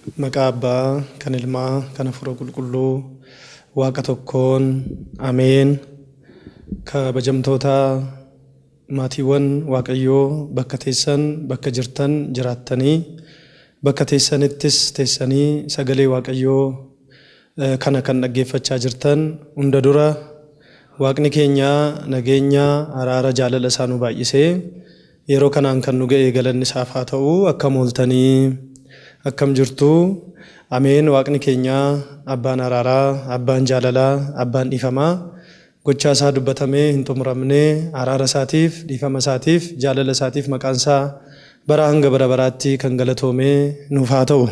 Maqaa Abbaa, kan Ilmaa, kan Hafuura Qulqulluu, Waaqa tokkoon, Ameen. Kabajamtoota maatiiwwan Waaqayyoo bakka teessan, bakka jirtan jiraattanii, bakka teessanittis teessanii sagalee Waaqayyoo kana kan dhaggeeffachaa jirtan hunda dura Waaqni keenya nageenya, araara, jaalala isaa nu baay'isee yeroo kanaan kan nu ga'e galanni isaaf haa ta'u. Akkam ooltanii? Akkam jirtu? Ameen. Waaqni keenya abbaan araaraa, abbaan jaalalaa, abbaan dhiifamaa gochaa isaa dubbatamee hin xumuramne araara isaatiif, dhiifama isaatiif, jaalala isaatiif maqaan isaa bara hanga bara baraatti kan galatoome nuuf haa ta'u.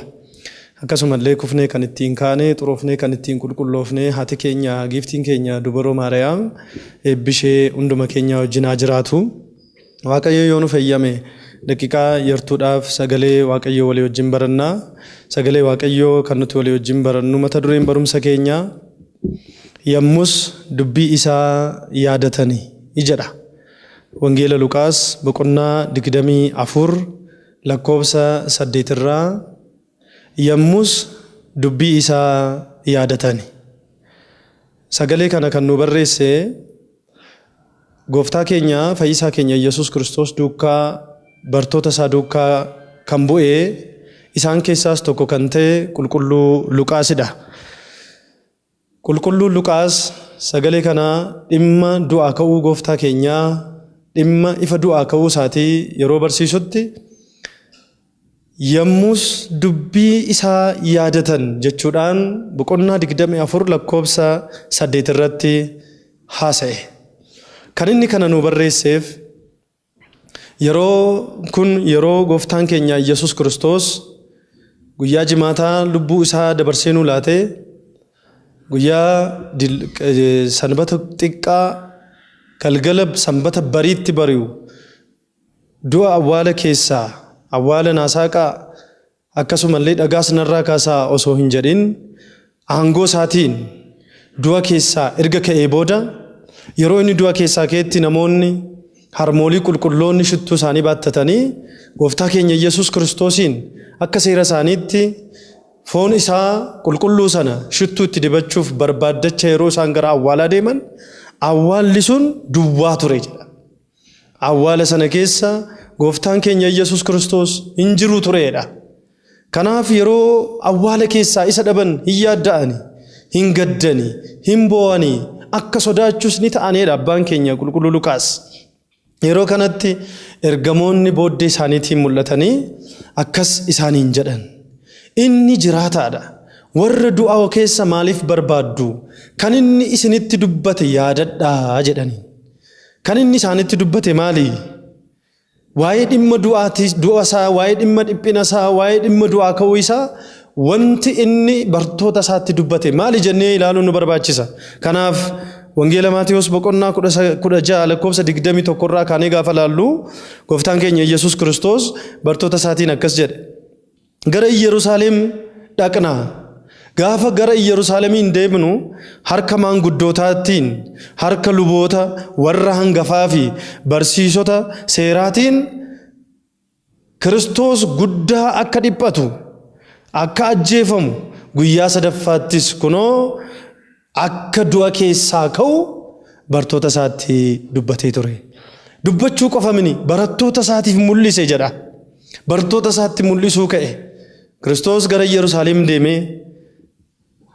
Akkasumallee kufnee kan ittiin kaane, xuroofnee kan ittiin qulqulloofne haati keenya, giiftiin keenya Dubaroo Maariyaam eebbishee hunduma keenya wajjin haa jiraatu. Waaqayyo yoo nu fayyame daqiiqaa yartuudhaaf sagalee Waaqayyoo walii wajjin barannaa. Sagalee Waaqayyoo kan nuti walii wajjin barannu mata dureen barumsa keenyaa yommus dubbii isaa yaadatanii jedha. Wangeela Luqaas boqonnaa 24 lakkoofsa 8 irraa yommus dubbii isaa yaadatani. Sagalee kana kan nu barreesse Gooftaa keenya fayyisaa keenya Yesuus Kiristoos duukaa, bartoota isaa duukaa kan bu'e, isaan keessaas tokko kan ta'e Qulqulluu Luqaasidha. Qulqulluun Luqaas sagalee kana dhimma du'aa ka'uu Gooftaa keenyaa, dhimma ifa du'aa ka'uu isaatii yeroo barsiisutti yommus dubbii isaa yaadatan jechuudhaan boqonnaa 24 lakkoofsa 8 irratti haasa'e. Kan inni kana nu barreesseef yeroo kun yeroo Gooftaan keenya Yesuus Kiristoos guyyaa jimaataa lubbuu isaa dabarsee nu laate, guyyaa sanbata xiqqaa galgala sanbata bariitti bari'u du'a awwaala keessaa awwaala naasaaqaa akkasumallee dhagaas narraa kaasaa osoo hin jedhin aangoo isaatiin du'a keessaa erga ka'ee booda, yeroo inni du'a keessaa ka'etti namoonni harmoolii qulqulloonni shittuu isaanii baattatanii Gooftaa keenya Yesuus Kiristoosiin akka seera isaaniitti foon isaa qulqulluu sana shittuu itti dibachuuf barbaaddacha yeroo isaan gara awwaalaa deeman awwaalli sun duwwaa ture jedha. Awwaala sana keessa Gooftaan keenya Yesuus Kiristoos hin jiru tureedha. Kanaaf yeroo awwaala keessaa isa dhaban hin yaadda'ani, hin gaddani, hin boo'ani, akka sodaachuus ni ta'aneedha abbaan keenya Qulqulluu Luqaas. Yeroo kanatti ergamoonni booddee isaaniitiin mul'atanii akkas isaaniin jedhan. Inni jiraataadha. Warra du'aa keessa maaliif barbaaddu? Kan inni isinitti dubbate yaadadhaa jedhani. Kan inni isaanitti dubbate maali? Waa'ee dhimma du'aati, du'a isaa, waa'ee dhimma dhiphina isaa, waa'ee dhimma du'aa ka'uu isaa wanti inni bartoota isaatti dubbate maali jennee ilaaluun nu barbaachisa. Kanaaf Wangeela Maatiyos boqonnaa 16 lakkoofsa 21 irraa kaanee gaafa laallu Gooftaan keenya Yesuus Kiristoos bartoota isaatiin akkas jedhe. Gara Iyyerusaalem dhaqnaa. Gaafa gara Iyyerusaalemiin deemnu harka maanguddootaatiin, harka luboota warra hangafaa fi barsiisota seeraatiin Kiristoos guddaa akka dhiphatu, akka ajjeefamu, guyyaa sadaffaattis kunoo akka du'a keessaa ka'u bartoota isaatti dubbatee ture. Dubbachuu qofa mini, barattoota isaatiif mul'ise jedha. Bartoota isaatti mul'isuu ka'e. Kiristoos gara Yerusaalem deemee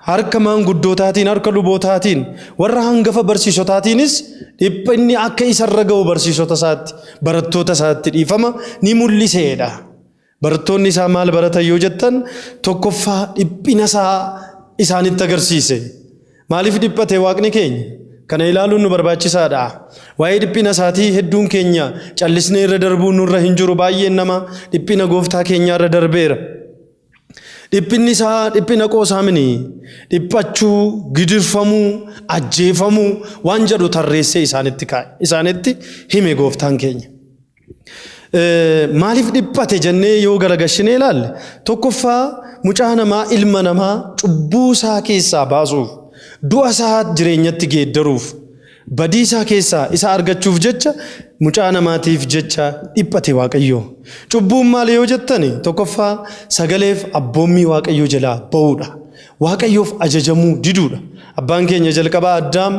harka maanguddootaatiin, harka lubootaatiin, warra hangafa barsiisotaatiinis dhiphinni akka isarra ga'u barsiisota isaatti, barattoota isaatti dhiifama ni mul'iseedha. Barattoonni isaa maal baratan yoo jettan, tokkoffaa dhiphina isaa isaanitti agarsiise. Maaliif dhiphate Waaqni keenya? Kana ilaaluun nu barbaachisaadha. Waa'ee dhiphina isaatii hedduun keenya callisnee irra darbuun nurra hin jiru. Baay'een nama dhiphina Gooftaa keenyaa irra darbeera. Dhiphinni isaa dhiphina qoosaa mini. Dhiphachuu, gidirfamuu, ajjeefamuu waan jedhu tarreessee isaanitti kaa'e. Isaanitti hime Gooftaan keenya. Maaliif dhiphate jennee yoo garagashinee ilaalle, tokkoffaa mucaa namaa, ilma namaa cubbuu isaa keessaa baasuuf, du'a isaa jireenyatti geeddaruuf, badii isaa keessaa isa argachuuf jecha mucaa namaatiif jecha dhiphate Waaqayyo. Cubbuun maali yoo jettani, tokkoffaa sagaleef abboommii Waaqayyoo jalaa ba'uudha. Waaqayyoof ajajamuu diduudha. Abbaan keenya jalqabaa Addaam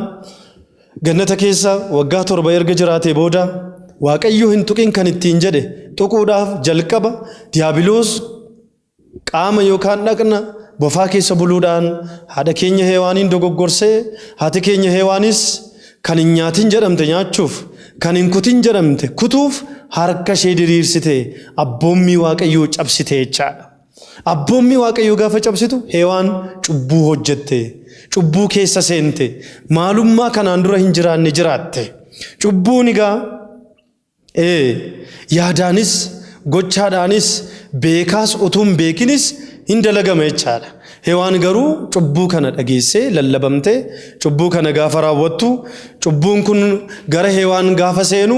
gannata keessa waggaa 7 erga jiraatee booda Waaqayyo hin tuqin kan ittiin jedhe tuquudhaaf jalqaba Diyaabiloos qaama yookaan dhaqna bofaa keessa buluudhaan haadha keenya Heewaaniin dogoggorsee, haati keenya Heewaanis kan hin nyaatin jedhamte nyaachuuf, kan hin kutin jedhamte kutuuf harka ishee diriirsite, abboommii Waaqayyoo cabsite jechaadha. Abboommii Waaqayyoo gaafa cabsitu Heewaan cubbuu hojjette, cubbuu keessa seente, maalummaa kanaan dura hin jiraanne jiraatte. Cubbuun egaa yaadaanis gochaadhaanis beekaas utuu hin beekinis hin dalagama jechaadha. Hewaan garuu cubbuu kana dhageessee lallabamtee cubbuu kana gaafa raawwattu, cubbuun kun gara Hewaan gaafa seenu,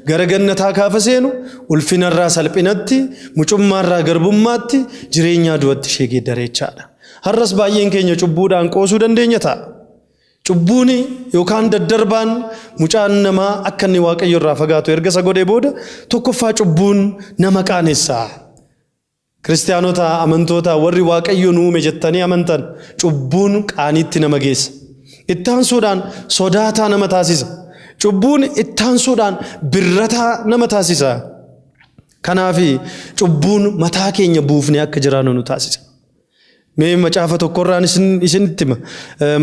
gara gannataa gaafa seenu, ulfinarraa salphinatti, mucummaarraa garbummaatti, jireenyaa du'atti ishee geeddare jechaadha. Har'as baay'een keenya cubbuudhaan qoosuu dandeenya ta'a. Cubbuun yookaan daddarbaan mucaan namaa akka inni Waaqayyo irraa fagaatu erga isa godhee booda, tokkoffaa cubbuun nama qaanessa. Kiristaanota amantoota, warri Waaqayyo nu uume jettanii amantan, cubbuun qaaniitti nama geessa. Ittaansuudhaan sodaataa nama taasisa. Cubbuun ittaansuudhaan birrataa nama taasisa. Kanaaf cubbuun mataa keenya buufnee akka jiraannu nu taasisa. Mee macaafa tokkorraan isinitti hima.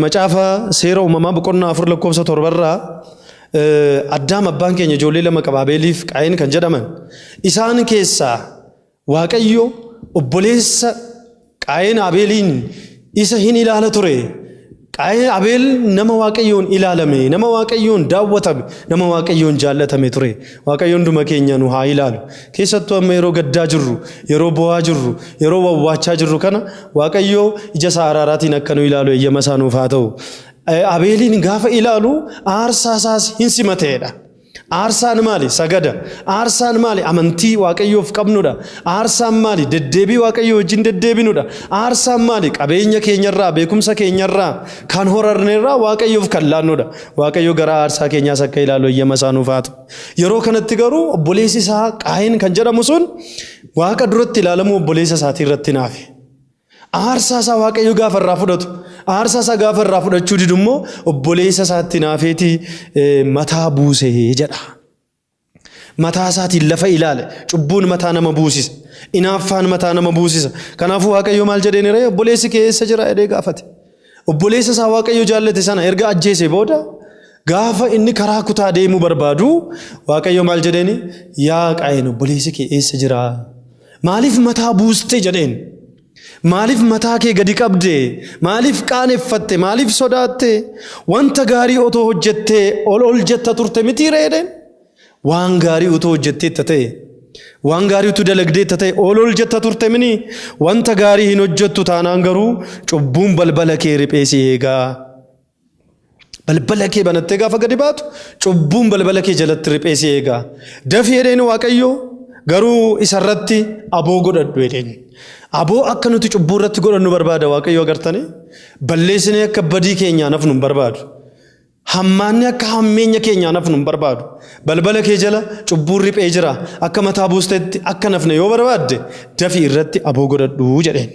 Macaafa Seera Uumamaa boqonnaa 4 lakkoofsa 7rraa, Addaam abbaan keenya ijoollee lama qaba, Abeeliif Qaayeen kan jedhaman. Isaan keessaa Waaqayyo obboleessa Qaayeen Abeeliin isa hin ilaala ture. Qaayeen Abeel nama Waaqayyoon ilaalame, nama Waaqayyoon daawwatame, nama Waaqayyoon jaallatame ture. Waaqayyo hunduma keenya nu haa ilaalu. Keessattuu amma yeroo gaddaa jirru, yeroo bo'aa jirru, yeroo wawwaachaa jirru kana Waaqayyo ija isaa araaraatiin akka nu ilaalu eeyyama isaa nuuf haa ta'u. Abeeliin gaafa ilaalu aarsaa isaas hin simateedha. Aarsaan maali? Sagada. Aarsaan maali? Amantii Waaqayyoof qabnudha. Aarsaan maali? Deddeebii Waaqayyoo wajjin deddeebinudha. Aarsaan maali? Qabeenya keenyarraa, beekumsa keenyarraa, kan horarneerraa Waaqayyoof kan laannudha. Waaqayyo gara aarsaa keenyaas akka ilaalu eeyyama isaa nuuf haa ta'u. Yeroo kanatti garuu obboleessi isaa Qaayin kan jedhamu sun Waaqa duratti ilaalamuu obboleessa isaatii irratti naafe. Aarsaa isaa Waaqayyo gaafa irraa fudhatu, aarsaa isaa gaafa irraa fudhachuu didu immoo obboleessa isaatti naafeeti mataa buuse jedha. Mataa isaatiin lafa ilaale. Cubbuun mataa nama buusisa. Inaaffaan mataa nama buusisa. Kanaafuu Waaqayyo maal jedheen ree? Obboleessi kee eessa jira jedhee gaafate. Obboleessa isaa Waaqayyo jaallate sana erga ajjeese booda, gaafa inni karaa kutaa deemuu barbaadu, Waaqayyo maal jedheeni? Yaa Qaayeen, obboleessi kee eessa jira? Maaliif mataa buuste jedheen. Maaliif mataa kee gadi qabde? Maaliif qaaneffatte? Maaliif sodaatte? Wanta gaarii otoo hojjettee ol ol jetta turte mitii ree jedheen. Waan gaarii utuu hojjetteetta ta'e, waan gaarii utuu dalagdeetta ta'e ol ol jetta turte mini? Wanta gaarii hin hojjettu taanaan garuu cubbuun balbala kee riphee si eegaa. Balbala kee banattee gaafa gadi baatu cubbuun balbala kee jalatti riphee si eegaa. Dafii jedheen Waaqayyo, garuu isarratti aboo godhadhu jedheen. Aboo akka nuti cubbuu irratti godhannu barbaada Waaqayyo, agartanii? Balleessinee akka badii keenyaa nafnu hin barbaadu. Hammaanni akka hammeenya keenyaa nafnu hin barbaadu. Balbala kee jala cubbuun riphee jira. Akka mataa buustetti akka nafne yoo barbaadde, dafii irratti aboo godhadhu jedheen.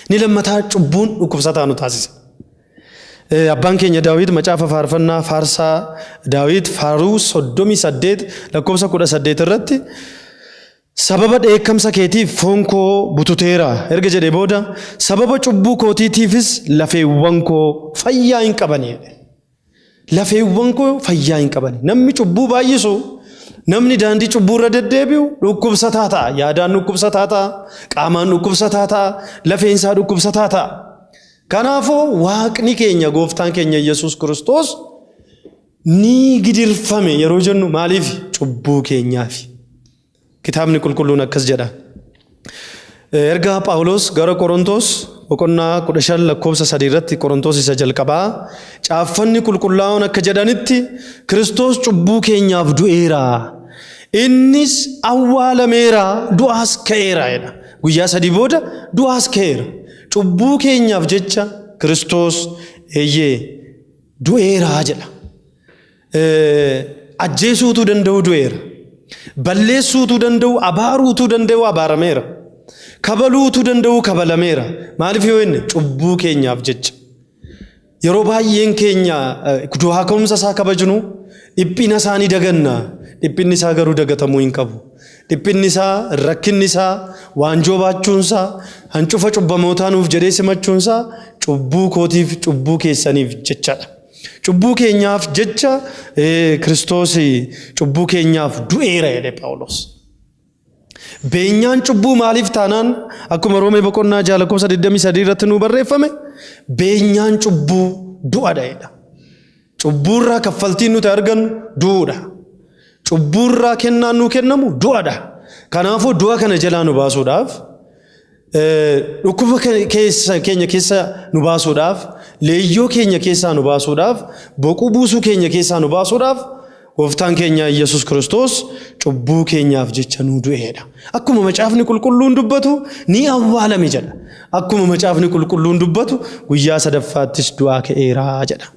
Ni lammataa, cubbuun dhukkubsataa nu taasisa. Abbaan keenya Daawit macaafa faarfannaa faarsaa Daawit faaruu 38 lakkoofsa 18 irratti, sababa dheekkamsa keetiif foon koo bututeera erga jedhee booda, sababa cubbuu kootiitiifis lafeewwan koo fayyaa hin qabani jedhe. Lafeewwan koo fayyaa hin qabani. Namni cubbuu baay'isu, namni daandii cubbuu irra deddeebi'u dhukkubsataa ta'a. Yaadaan dhukkubsataa ta'a, qaamaan dhukkubsataa ta'a, lafeen isaa dhukkubsataa ta'a. Kanaafuu Waaqni keenya, gooftaan keenya Yesuus Kiristoos ni gidirfame yeroo jennu maaliif? Cubbuu keenyaafi. Kitaabni qulqulluun akkas jedha. Ergaa Phaawulos gara Qorontos boqonnaa 15 lakkoofsa 3 irratti, Qorontos isa jalqabaa, caaffanni qulqullaa'oon akka jedhanitti Kiristoos cubbuu keenyaaf du'eera. Innis awwaalameera, du'aas ka'eera jedha. Guyyaa 3 booda du'aas ka'eera. Cubbuu keenyaaf jecha Kiristoos eeyyee du'eera jedha. Ajjeesuutu danda'u du'eera. Balleessuutu danda'u, abaaruutu danda'u abaarameera. Kabaluutu danda'u kabalameera. Maaliif yoo jenne cubbuu keenyaaf jecha. Yeroo baay'een keenya du'aa ka'umsa isaa kabajnu dhiphina isaa ni daganna. Dhiphinni isaa garuu dagatamuu hin qabu. Dhiphinni isaa, rakkinni isaa, waanjoo baachuun isaa, hancufa cubbamootaa nuuf jedhee simachuun isaa cubbuu kootiif cubbuu keessaniif jechadha. Cubbuu keenyaaf jecha Kiristoos cubbuu keenyaaf du'eera jedhe Phaawulos. Beenyaan cubbuu maaliif taanaan akkuma Roomee boqonnaa 6 lakkoofsa 23 irratti nuu barreeffame beenyaan cubbuu du'adha jedha. Cubbuurraa kaffaltiin nuti argannu du'uudha. Cubbuurraa kennaan nuu kennamu du'adha. Kanaafuu du'a kana jalaa nu baasuudhaaf, dhukkuba keenya keessa nu baasuudhaaf, leeyyoo keenya keessaa nu baasuudhaaf, boquu buusuu keenya keessaa nu baasuudhaaf Gooftaan keenya Yesuus Kiristoos cubbuu keenyaaf jecha nuu du'eedha. Akkuma macaafni qulqulluun dubbatu ni awwaalame jedha. Akkuma macaafni qulqulluun dubbatu guyyaa sadaffaattis du'aa ka'eera jedha.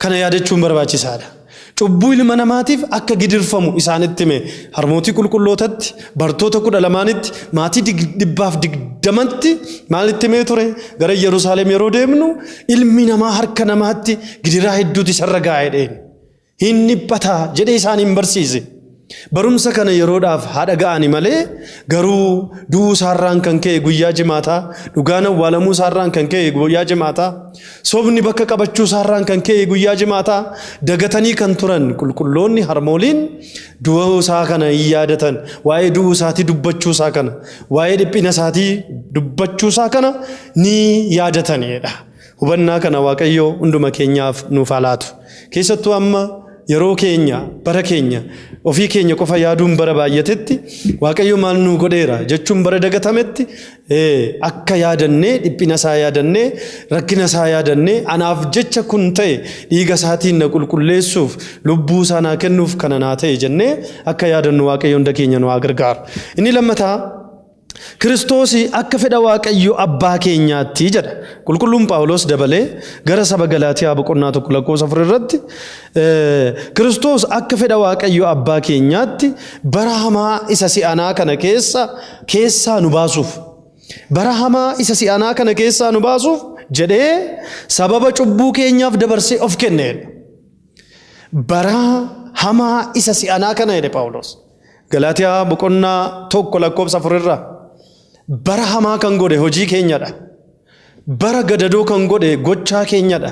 Kana yaadachuun barbaachisaadha. Cubbuu ilma namaatiif akka gidirfamu isaanitti hime. Harmootii qulqullootatti, bartoota 12tti, maatii 120tti maalitti himee ture? Gara Yerusaalem yeroo deemnu ilmi namaa harka namaatti gidiraa hedduutu isarra ga'a jedheen. Hin dhiphata jedhee isaaniin barsiise. Barumsa kana yeroodhaaf haadha ga'ani malee garuu du'uu isaarraan kan ka'e guyyaa jimaataa, dhugaan awwaalamuu isaarraan kan ka'e guyyaa jimaataa, sobni bakka qabachuu isaarraan kan ka'e guyyaa jimaataa dagatanii kan turan qulqulloonni harmooliin du'uu isaa kana hin yaadatan. Waa'ee du'uu isaatii dubbachuu isaa kana, waa'ee dhiphina isaatii dubbachuu isaa kana ni yaadatanidha. Hubannaa kana Waaqayyo hunduma keenyaaf nuuf haa laatu. Keessattuu amma yeroo keenya, bara keenya, ofii keenya qofa yaaduun bara baay'atetti, Waaqayyo maal nuu godheera jechuun bara dagatametti, akka yaadannee dhiphina isaa yaadannee, rakkina isaa yaadannee, anaaf jecha kun ta'e, dhiiga isaatiin na qulqulleessuuf lubbuu isaa naa kennuuf kana naa ta'e jennee akka yaadannu Waaqayyo hunda keenya nu haa gargaaru. Inni lammataa Kiristoos akka fedha Waaqayyo abbaa keenyaatti jedha. Qulqulluun Phaawulos dabalee gara saba Galaatiyaa boqonnaa 1 lakkoofsa 4 irratti Kiristoos akka fedha Waaqayyo abbaa keenyaatti bara hamaa isa si'anaa kana keessaa nu baasuuf, bara hamaa isa si'anaa kana keessaa nu baasuuf jedhee sababa cubbuu keenyaaf dabarsee of kenne. Bara hamaa isa si'anaa kana jedhe Phaawulos. Galaatiyaa boqonnaa 1 lakkoofsa 4 irraa bara hamaa kan godhe hojii keenyadha. Bara gadadoo kan godhe gochaa keenyadha.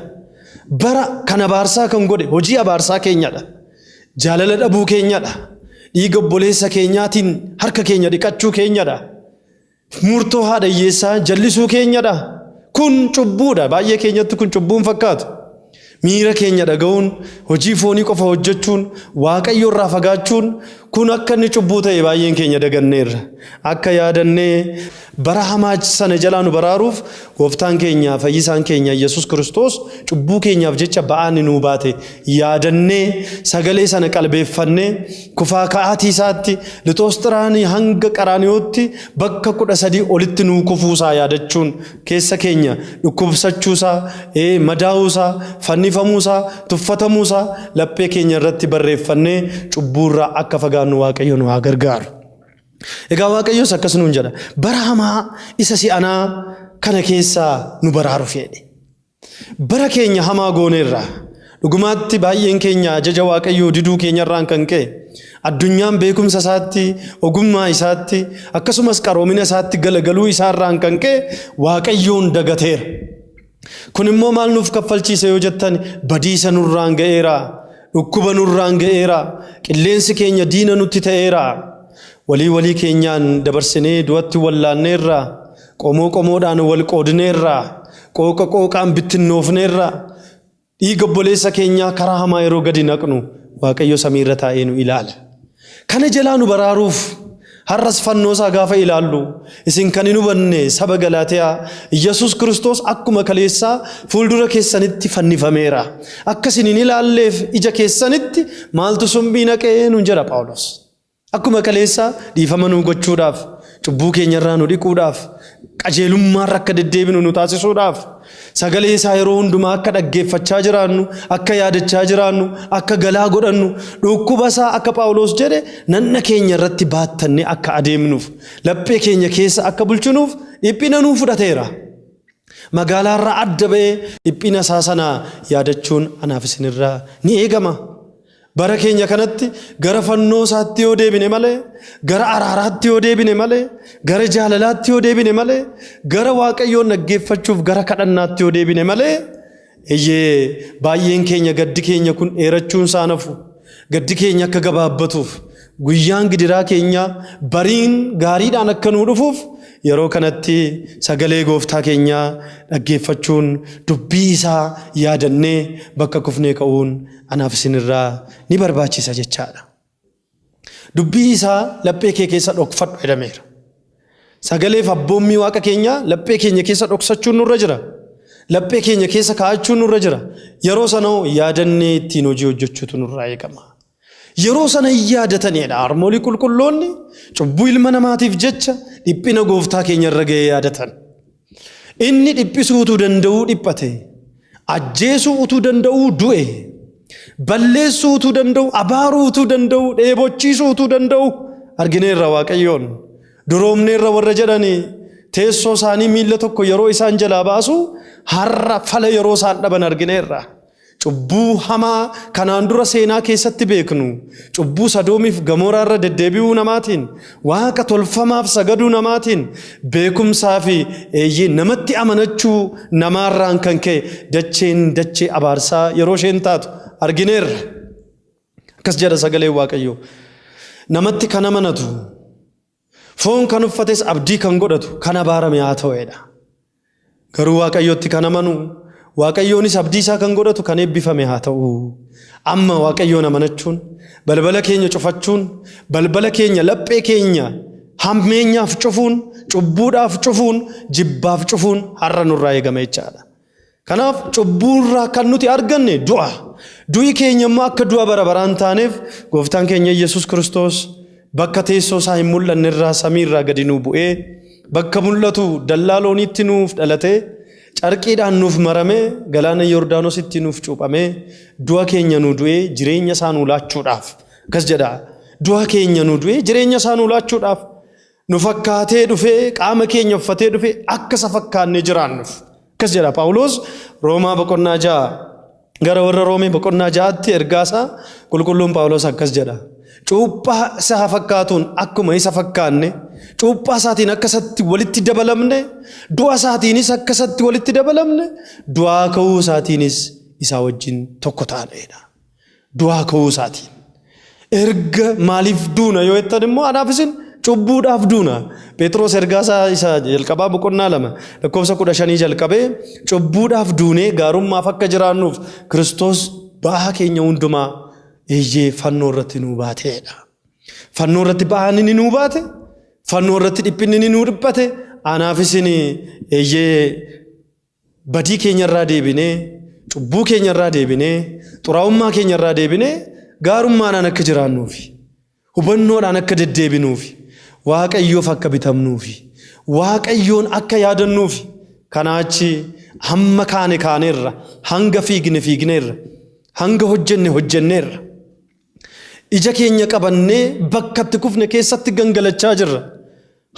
Bara kan abaarsaa kan godhe hojii abaarsaa keenyadha. Jaalala dhabuu keenyadha. Dhiiga obboleessa keenyaatiin harka keenya dhiqachuu keenyadha. Murtoo haadha hiyyeessaa jallisuu keenyadha. Kun cubbuudha. Baay'ee keenyatti kun cubbuun fakkaatu. Miira keenya dhaga'uun, hojii foonii qofa hojjechuun, Waaqayyo irraa fagaachuun kun akka inni cubbuu ta'e baay'een keenya daganneerra. Akka yaadannee bara hamaa sana jalaa nu baraaruuf Gooftaan keenya fayyisaan keenya Yesuus Kiristoos cubbuu keenyaaf jecha ba'aa inni nuu baate yaadannee, sagalee sana qalbeeffannee, kufaa ka'aatii isaatti Lixoosxiraanii hanga Qaraaniyootti bakka 13 olitti nuu kufuusaa yaadachuun, keessa keenya dhukkubsachuusaa, madaa'uusaa, fannifamuusaa, tuffatamuusaa laphee keenya irratti barreeffannee cubbuurraa akka fagaannu Waaqayyo nu haa gargaaru. Egaa Waaqayyos akkas nuun jedha. Bara hamaa isa si'anaa kana keessaa nu baraaru fedhe. Bara keenya hamaa gooneerra. Dhugumaatti baay'een keenya ajaja Waaqayyoo diduu keenyarraan kan ka'e addunyaan beekumsa isaatti, ogummaa isaatti, akkasumas qaroomina isaatti galagaluu isaarraan kan ka'e Waaqayyoon dagateera. Kun immoo maal nuuf kaffalchiise yoo jettan, badiisa nurraan ga'eera, dhukkuba nurraan ga'eera, qilleensi keenya diina nutti ta'eera. Walii walii keenyaan dabarsinee du'atti wallaanneerra, qomoo qomoodhaan wal qoodneerra, qooqa qooqaan bittinnoofneerra. Dhiiga obboleessa keenyaa karaa hamaa yeroo gadi naqnu Waaqayyo samiirra taa'ee nu ilaala. Kana jalaa nu baraaruuf har'as fannoo isaa gaafa ilaallu, isin kan hin hubanne saba Galaatiyaa, Yesuus Kiristoos akkuma kaleessaa fuuldura keessanitti fannifameera. Akka isin hin ilaalleef ija keessanitti maaltu summii naqee nuun jedha Phaawulos. Akkuma kaleessaa dhiifama nuu gochuudhaaf, Cubbuu keenyarraa nu dhiquudhaaf, qajeelummaarra akka deddeebinu nu taasisuudhaaf, sagalee isaa yeroo hundumaa akka dhaggeeffachaa jiraannu, akka yaadachaa jiraannu, akka galaa godhannu, dhukkuba isaa akka Phaawulos jedhe nanna keenya irratti baattannee akka adeemnuuf, laphee keenya keessa akka bulchinuuf dhiphina nuu fudhateera. Magaalaarraa adda ba'ee dhiphina isaa sana yaadachuun anaaf isinirraa ni eegama. Bara keenya kanatti gara fannoo isaatti yoo deebine malee, gara araaraatti yoo deebine malee, gara jaalalaatti yoo deebine malee, gara Waaqayyoon dhaggeeffachuuf gara kadhannaatti yoo deebine malee, eeyyee baay'een keenya gaddi keenya kun dheerachuun isaa nafu. Gaddi keenya akka gabaabbatuuf, guyyaan gidiraa keenya bariin gaariidhaan akka nuu dhufuuf yeroo kanatti sagalee gooftaa keenyaa dhaggeeffachuun dubbii isaa yaadannee bakka kufnee ka'uun anaaf isinirraa ni barbaachisa jechaadha. Dubbii isaa laphee kee keessa dhokfadhu jedhameera. Sagaleef abboommii waaqa keenyaa laphee keenya keessa dhoksachuun nurra jira. Laphee keenya keessa kaa'achuun nurra jira. Yeroo sana yaadannee ittiin hojii hojjechuutu nurraa eegama. Yeroo sana hin yaadatanidha. Harmoolii qulqulloonni cubbuu ilma namaatiif jecha dhiphina gooftaa keenya irra ga'ee yaadatan. Inni dhiphisuu utuu danda'uu dhiphate. Ajjeesuu utuu danda'uu du'e. Balleessuu utuu danda'u, abaaruu utuu danda'u, dheebochiisuu utuu danda'u argineerra Waaqayyoon. Duroomneerra warra jedhanii teessoo isaanii miilla tokko yeroo isaan jalaa baasu har'a fala yeroo isaan dhaban argineerra. Cubbuu hamaa kanaan dura seenaa keessatti beeknu, cubbuu Sadoomiif Gamoraa irra deddeebi'uu namaatiin, waaqa tolfamaaf sagaduu namaatiin, beekumsaa fi eeyyee namatti amanachuu namaarraan kan ka'e dacheen dachee abaarsaa yeroo isheen taatu argineerra. Akkas jedha sagaleen Waaqayyoo. Namatti kan amanatu, foon kan uffates abdii kan godhatu kan abaarame haa ta'edha. Garuu Waaqayyotti kan amanu, Waaqayyoonis abdii isaa kan godhatu kan eebbifame haa ta'u. Amma Waaqayyoon amanachuun, balbala keenya cufachuun, balbala keenya laphee keenya hammeenyaaf cufuun, cubbuudhaaf cufuun, jibbaaf cufuun har'a nurraa eegama jechaadha. Kanaaf cubbuurraa kan nuti arganne du'a. Du'i keenya immoo akka du'a bara baraan taaneef gooftaan keenya Yesuus Kiristoos bakka teessoo isaa hin mul'anne irraa samiirraa gadi nuu bu'ee bakka mul'atu dallaa looniitti nuuf dhalatee carqiidhaan nuuf maramee galaana Yordaanositti nuuf cuuphamee du'a keenya nuu du'ee jireenya isaa nuu laachuudhaaf akkas jedha. Du'a keenya nuu du'ee jireenya isaa nuu laachuudhaaf nu fakkaatee dhufee qaama keenya uffatee dhufee akka isa fakkaannee jiraannuuf. Akkas jedha Phaawulos Roomaa boqonnaa 6 gara warra Roomee boqonnaa 6tti ergaasaa qulqulluun Phaawulos akkas jedha. Cuuphaa isa fakkaatuun akkuma isa fakkaanne, cuuphaa isaatiin akka isatti walitti dabalamne, du'a isaatiinis akka isatti walitti dabalamne, du'aa ka'uu isaatiinis isaa wajjin tokko taaneedha. Du'aa ka'uu isaatiin. Erga maaliif duuna yoo jettan immoo anaaf isin cubbuudhaaf duuna. Phexros ergaa isaa isa jalqabaa boqonnaa 2 lakkoofsa 15 jalqabee cubbuudhaaf duunee gaarummaaf akka jiraannuuf Kiristoos ba'aa keenya hundumaa eeyyee fannoo irratti nuu baateedha. Fannoo irratti ba'aan inni nuu baate, fannoo irratti dhiphinni inni nuu dhiphate, anaaf isin eeyyee badii keenya irraa deebinee, cubbuu keenya irraa deebinee, xuraa'ummaa keenya irraa deebinee gaarummaadhaan akka jiraannuufi, hubannoodhaan akka deddeebinuufi, Waaqayyoof akka bitamnuufi, Waaqayyoon akka yaadannuufi. Kanaa achi hamma kaane kaaneerra, hanga fiigne fiigneerra, hanga hojjenne hojjenneerra. Ija keenya qabannee bakka itti kufne keessatti gangalachaa jirra.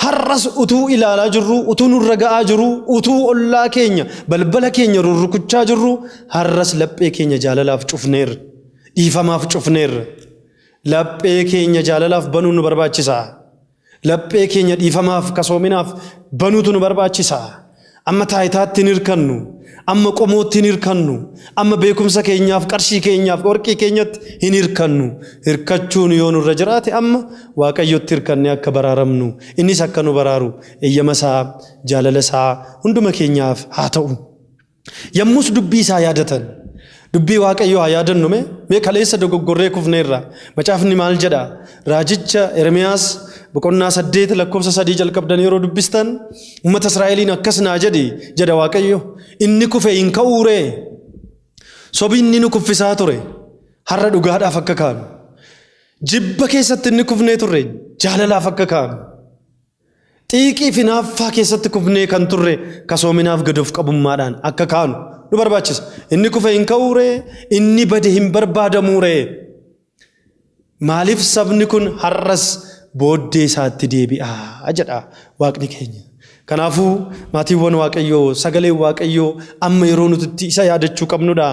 Har'as utuu ilaalaa jirru, utuu nurra ga'aa jirru, utuu ollaa keenya, balbala keenya rurrukuchaa jirru, har'as laphee keenya jaalalaaf cufneerra. Dhiifamaaf cufneerra. Laphee keenya jaalalaaf banuun nu barbaachisa. Laphee keenya dhiifamaaf, kasoominaaf banuutu nu barbaachisa. Amma taayitaatti hin hirkannu. Amma qomootti hin hirkannu. Amma beekumsa keenyaaf, qarshii keenyaaf, warqii keenyatti hin hirkannu. Hirkachuun yoo nurra jiraate amma Waaqayyotti hirkannee akka baraaramnu, innis akka nu baraaru eeyyama isaa, jaalala isaa hunduma keenyaaf haa ta'u. Yommus dubbii isaa yaadatan. Dubbii Waaqayyoo haa yaadannu mee. Mee kaleessa dogoggorree kufneerra. Macaafni maal jedha? Raajicha Ermiyaas boqonnaa 8 lakkoofsa 3 jalqabdan yeroo dubbistan uummata Israa'eliin akkas naa jedhi jedha Waaqayyo. Inni kufe hin ka'uuree? Sobi inni nu kuffisaa ture. Har'a dhugaadhaaf akka kaanu. Jibba keessatti inni kufnee turre jaalalaaf akka kaanu. Xiiqii fi hinaaffaa keessatti kufnee kan turre kasoominaaf gad of qabummaadhaan akka kaanu nu barbaachisa. Inni kufe hin ka'uuree, inni bade hin barbaadamuuree. Maaliif sabni kun har'as booddee isaatti deebi'aa jedha Waaqni keenya. Kanaafuu maatiiwwan Waaqayyoo, sagaleen Waaqayyoo amma yeroo nuti itti isa yaadachuu qabnudha.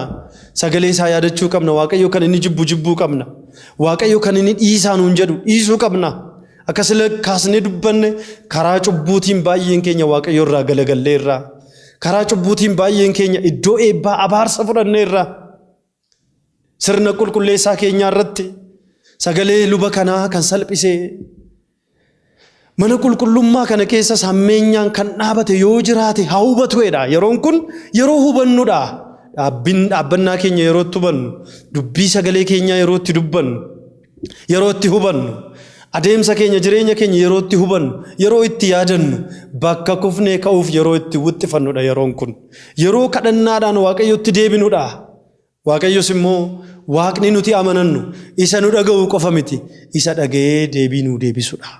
Sagalee isaa yaadachuu qabna. Waaqayyo kan inni jibbu jibbuu qabna. Waaqayyo kan inni dhiisaa nuun jedhu dhiisuu qabna. Akkasila kaasnee dubbanne karaa cubbuutiin baay'een keenya Waaqayyo irraa galagalleerra. Karaa cubbuutiin baay'een keenya iddoo eebbaa abaarsa fudhanneerra. Sirna qulqulleessaa keenyaa irratti sagalee luba kanaa kan salphisee mana qulqullummaa kana keessas hammeenyaan kan dhaabate yoo jiraate haa hubatuedha. Yeroon kun yeroo hubannudha. Dhaabbannaa keenya yeroo itti hubannu, dubbii sagalee keenyaa yeroo itti dubbannu, yeroo itti hubannu, adeemsa keenya jireenya keenya yeroo itti hubannu, yeroo itti yaadannu, bakka kufnee ka'uuf yeroo itti wuxxifannudha yeroon kun. Yeroo kadhannaadhaan Waaqayyotti deebinudha. Waaqayyos immoo Waaqni nuti amanannu isa nu dhaga'u qofa miti, isa dhaga'ee deebii nuu deebisudha.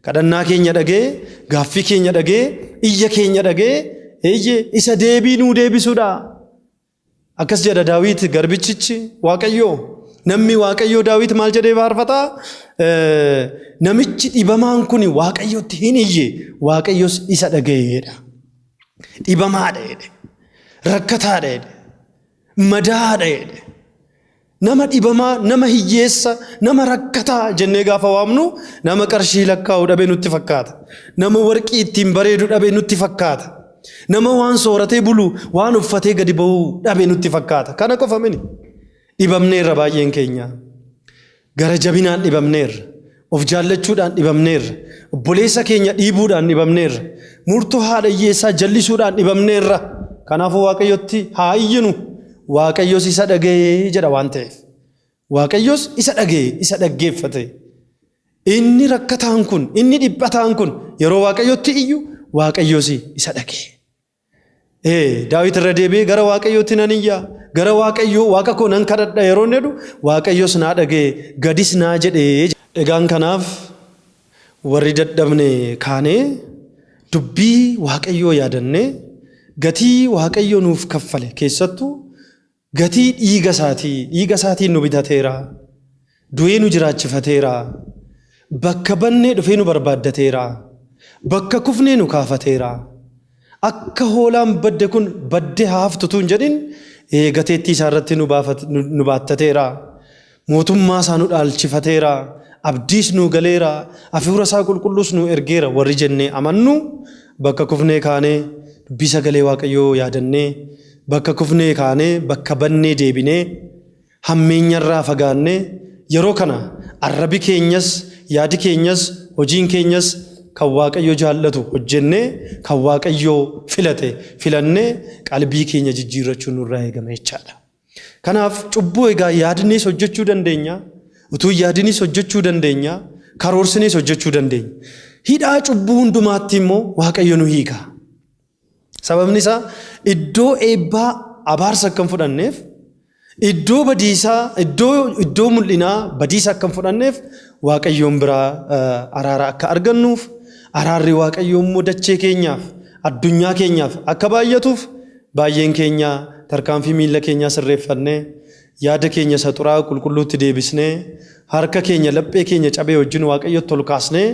Kadhannaa keenya dhaga'ee, gaaffii keenya dhaga'ee, iyya keenya dhaga'ee, eeyyee isa deebii nuu deebisudha. Akkas jedha Daawit garbichichi Waaqayyoo. Namni Waaqayyoo Daawit maal jedhee faarfata? Namichi dhibamaan kun Waaqayyotti hin iyye, Waaqayyos isa dhaga'eedha. Dhibamaadha jedhe. Rakkataadha jedhe. Madaadha jedhe. Nama dhibamaa, nama hiyyeessa, nama rakkataa jennee gaafa waamnu nama qarshii lakkaa'u dhabe nutti fakkaata. Nama warqii ittiin bareedu dhabe nutti fakkaata. Nama waan sooratee bulu, waan uffatee gadi ba'u dhabe nutti fakkaata. Kana qofa mini. Dhibamneerra baay'een keenya. Gara jabinaan dhibamneerra. Of jaallachuudhaan dhibamneerra. Obboleessa keenya dhiibuudhaan dhibamneerra. Murtoo haadha hiyyeessaa jallisuudhaan dhibamneerra. Kanaafuu Waaqayyotti haa iyyinu. Waaqayyos isa dhaga'ee jedha waan ta'eef. Waaqayyos isa dhaga'e, isa dhaggeeffate. Inni rakkataan kun, inni dhiphataan kun yeroo Waaqayyotti iyyu Waaqayyos isa dhaga'e. Daawit irra deebi'ee gara Waaqayyootti nan iyya, gara Waaqayyoo Waaqa koo nan kadhadha yeroo inni jedhu Waaqayyos naa dhaga'e, gadis naa jedhe. Egaan kanaaf warri dadhabne kaanee dubbii Waaqayyoo yaadannee gatii Waaqayyo nuuf kaffale keessattuu gatii dhiiga isaatii, dhiiga isaatiin nu bitateera, du'ee nu jiraachifateera, bakka bannee dhufee nu barbaaddateera, bakka kufnee nu kaafateera. Akka hoolaan badde kun badde haa haftu utuu hin jedhin gateettii isaa irratti nu baattateera. Mootummaa isaa nu dhaalchifateera. Abdiis nu galeera. Hafuura isaa qulqulluus nu ergeera. Warri jennee amannu bakka kufnee kaanee dubbii sagalee Waaqayyoo yaadannee bakka kufnee kaanee bakka bannee deebinee hammeenyarraa fagaannee yeroo kana arrabi keenyas yaadi keenyas hojiin keenyas kan Waaqayyo jaallatu hojjennee kan Waaqayyo filate filannee qalbii keenya jijjiirrachuun nurraa eegama jechaadha. Kanaaf cubbuu egaa yaadnees hojjechuu dandeenya, utuu yaadinis hojjechuu dandeenya, karoorsinees hojjechuu dandeenya. Hidhaa cubbuu hundumaatti immoo Waaqayyo nu hiika. Sababni isaa iddoo eebbaa abaarsa akka hin fudhanneef, iddoo badiisaa, iddoo mul'inaa badiisa akka hin fudhanneef Waaqayyoon biraa araara akka argannuuf, araarri Waaqayyoo immoo dachee keenyaaf, addunyaa keenyaaf akka baay'atuuf baay'een keenya tarkaanfii miilla keenyaa sirreeffannee yaada keenya isa xuraa'aa qulqulluutti deebisnee harka keenya laphee keenya cabee wajjin Waaqayyotti ol kaasnee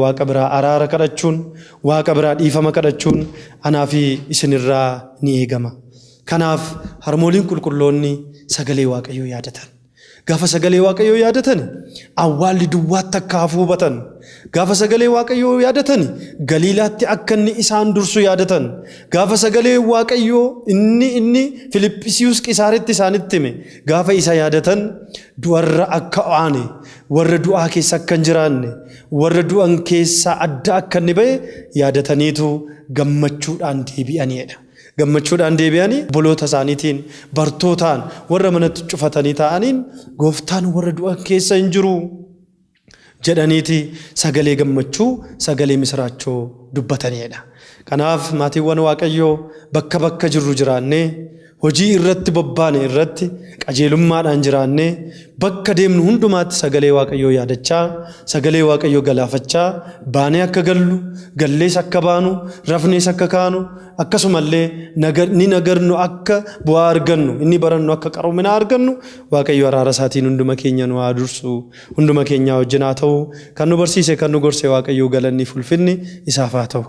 Waaqa biraa araara kadhachuun, Waaqa biraa dhiifama kadhachuun anaa fi isinirraa ni eegama. Kanaaf harmooliin qulqulloonni sagalee Waaqayyoo yaadatan. Gaafa sagalee Waaqayyoo yaadatan awwaalli duwwaatti akka hafu hubatan. Gaafa sagalee Waaqayyoo yaadatan Galiilaatti akka inni isaan dursu yaadatan. Gaafa sagalee Waaqayyoo inni Filiphisiiyus Qisaaritti isaanitti hime gaafa isa yaadatan du'arra akka aane, warra du'aa keessa akka hin jiraanne, warra du'an keessaa adda akka inni ba'e yaadataniitu gammachuudhaan deebi'aniidha. Gammachuudhaan deebi'anii obboloota isaaniitiin, bartootaan, warra manatti cufatanii taa'aniin gooftaan warra du'an keessa hin jiru jedhaniiti sagalee gammachuu, sagalee misiraachoo dubbataniidha. Kanaaf maatiiwwan Waaqayyoo bakka bakka jirru jiraannee Hojii irratti bobbaane irratti qajeelummaadhaan jiraannee, bakka deemnu hundumaatti sagalee Waaqayyoo yaadachaa, sagalee Waaqayyoo galaafachaa baanee akka gallu, gallees akka baanu, rafnees akka kaanu, akkasumallee ni nagarnu akka bu'aa argannu, inni barannu akka qaroomina argannu, Waaqayyo araara isaatiin hunduma keenya nu haa dursu, hunduma keenya wajjin haa ta'u. Kan nu barsiise, kan nu gorse Waaqayyo galanni fulfinni isaaf haa ta'u.